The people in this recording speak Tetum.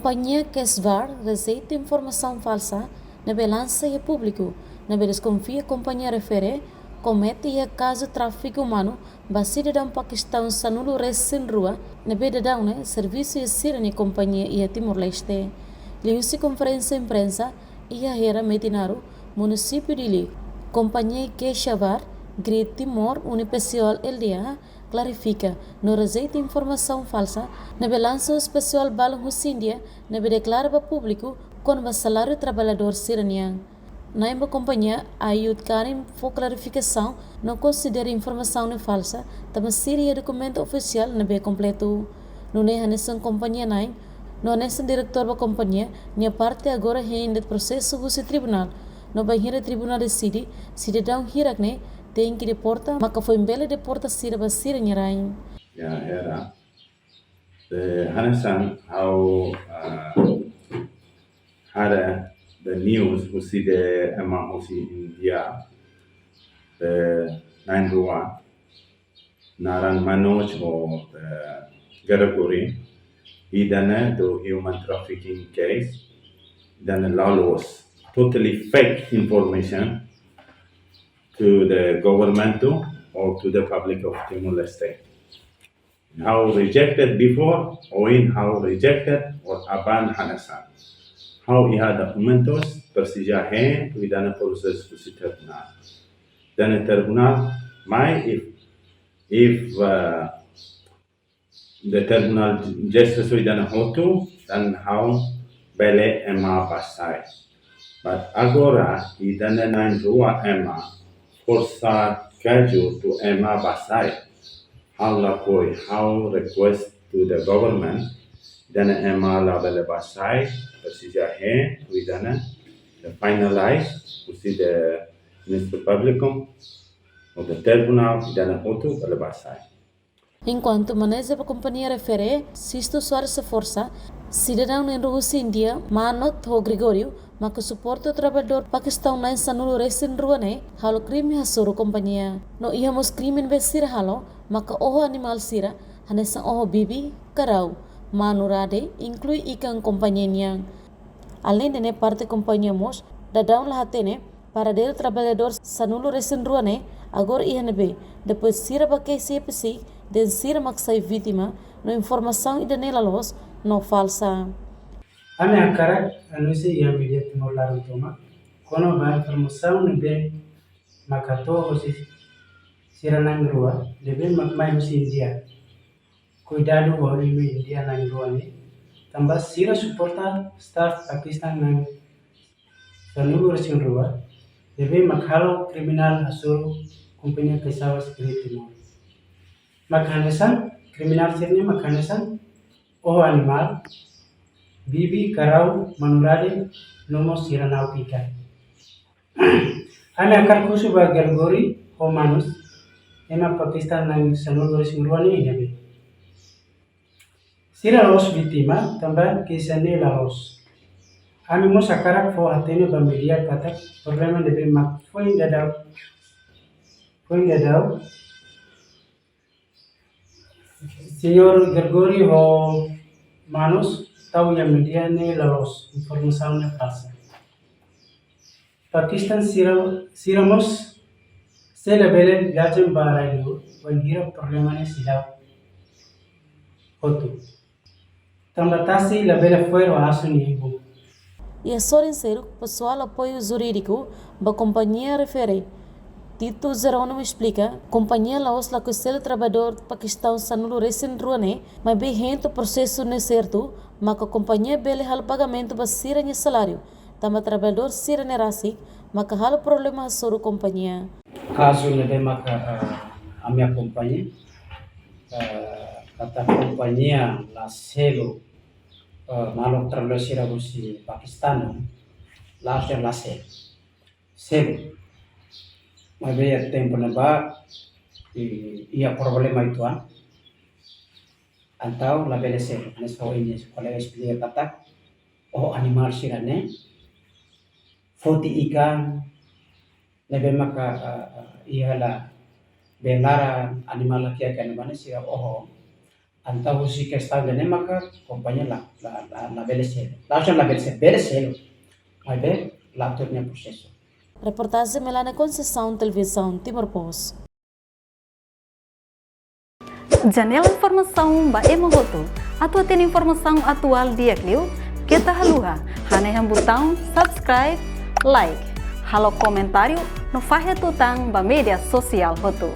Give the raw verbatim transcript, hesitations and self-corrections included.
Kompañia Kesvar rejeita informasaun falsa ne'ebé lansa iha públiku, ne'ebé deskonfia kompañia refere komete iha kazu tráfiku umanu ba sidadaun Pakistaun sanulu-resin-rua, ne'ebé daudaun ne'e servisu iha sira-nia kompañia iha Timor-Leste. Liuhusi konferénsia imprensa iha Hera, Metinaro, munisípiu Dili, kompañia Kesvar, Great Timor Unipessoal Lda, klarifika no rejeita informasaun falsa ne'ebé lansa husi pesoál balun husi Índia, ne'ebé deklara ba públiku kona-ba saláriu traballadór sira-nian. Na'in ba kompañia, Ayub Karim, fó klarifikasaun no konsidera informasaun ne'e falsa, tanba sira iha dokumentu ofisiál ne'ebé kompletu. Nune'e hanesan kompañia na'in, no hanesan diretór ba kompañia, nia parte agora hein de'it prosesu husi tribunál, no bainhira tribunál deside, sidadaun hirak ne'e tenke deporta, maka foin bele deporta sira ba sira-nia rain. Ya, Hera. Eh, hanesan ha'u, ah, haree the news husi ida ema husi Índia, the na'in rua, naran Manoj ho, eh, Gregory, ida-ne'e the human trafficking case, ida-ne'e la loos, totally fake information to the government too, or to the public of Timor-Leste. Ha'u rejected before, ohin ha'u rejected, or aban hanesan. Ha'u iha dokumentus, presiza hein, tuir ida-ne'e prosesu husi tribunál. Ida-ne'e tribunál, mai if, if, uh, the tribunal justice ida-ne'e hotu, entaun ha'u bele ema ba sai. But agora, ida-ne'e na'in rua ema, forsa kazu atu ema ba sai. Ha'u lakohi, ha'u request to the government, ida-ne'e ema labele ba sai, presiza hein, ida-ne'e, the finalize, husi the Ministry Publicum, no the tribunál, ida-ne'e hotu bele ba sai. Enkuantu maneja ba kompañia refere, Sisto Soares Forsa, sidadaun na'in rua husi Índia, Manoj ho Gregorio, maka suporta traballadór Pakistaun na'in sanulu-resin-rua ne'e, halo krime hasoru kompañia. No iha mós krime ne'ebé sira halo, maka oho animál sira, hanesan oho bibi, karau, manu rade, inklui ikan kompañia nian. Aleinde ne'e parte kompañia mós, daudaun la hatene, paradeiru traballadór sanulu-resin-rua ne'e, agora iha ne'ebé, depois sira ba keixa iha PCIC, dehan sira mak sai vítima, no informasaun ida-ne'e la loos, no falsa. Ami hakarak anunsia iha média Timor laran tomak, kona-ba informasaun ne'ebé mak hato'o husi sira na'in rua, ne'ebé mak mai husi Índia. Kuidadu ho imi Índia na'in rua ne'e, tanba sira suporta staff Pakistaun na'in sanulu-resin-rua, ne'ebé mak halo kriminál hasoru kompañia Kesvar Great Timor. Mak hanesan, kriminál sira-ne'e mak hanesan, oho animál, bibi, karau, manu rade, no mós sira na'ok ikan. Ami hakarak husu ba Gregory ho Manoj, ema Pakistaun na'in sanulu-resin-rua ne'e iha ne'ebé. Sira la'ós vítima, tanba keixa ne'e la loos. Ami mós hakarak fó hatene ba média katak problema ne'ebé mak foin daudaun, foin daudaun, Señór Gregory ho Manoj tau iha média ne'e la loos, informasaun ne'e falsa. Pakistaun sira, sira mós sei labele viajen ba rai-liur, bainhira problema ne'e seidauk hotu. Tanba tasi labele fo'er ho asu nia ibun. Iha sorin seluk, pesoál apoiu jurídiku ba kompañia refere, Tito Jerónimo esplika, kompañia la'ós lakohi selu traballadór Pakistaun sanulu-resin-rua ne'e, maibé hein to'o prosesu ne'e sertu, maka kompañia bele halo pagamentu ba sira-nia saláriu, tanba traballadór sira-ne'e rasik maka halo problema hasoru kompañia. Kazu ne'ebé maka, eh, ami akompaña, eh, katak kompañia la selu, eh, maluk traballadór sira husi Pakistaun, la selu, la selu. Selu. Maibé iha tempu ne'ebá, i, iha problema uitoan. Entaun labele selu. Hanesan ohin nia kolega esplika katak, oho animál sira-ne'e, foti ikan, ne'ebé maka, eh, eh, iha la, be laran animál la kiak iha ne'ebá ne'e sira oho. Entaun husi kestaun ida-ne'e maka kompañia la, la, la, la bele selu. La'ós la bele selu, bele selu. Maibé la tuir nia prosesu. Reportajen Melania Conceição, Televizaun Timor Post. Janela informasaun ba ema hotu. Atu hatene informasaun atuál di'ak liu, keta haluha hanehan butaun subscribe, like, halo komentáriu no fahe tutan ba média sosiál hotu.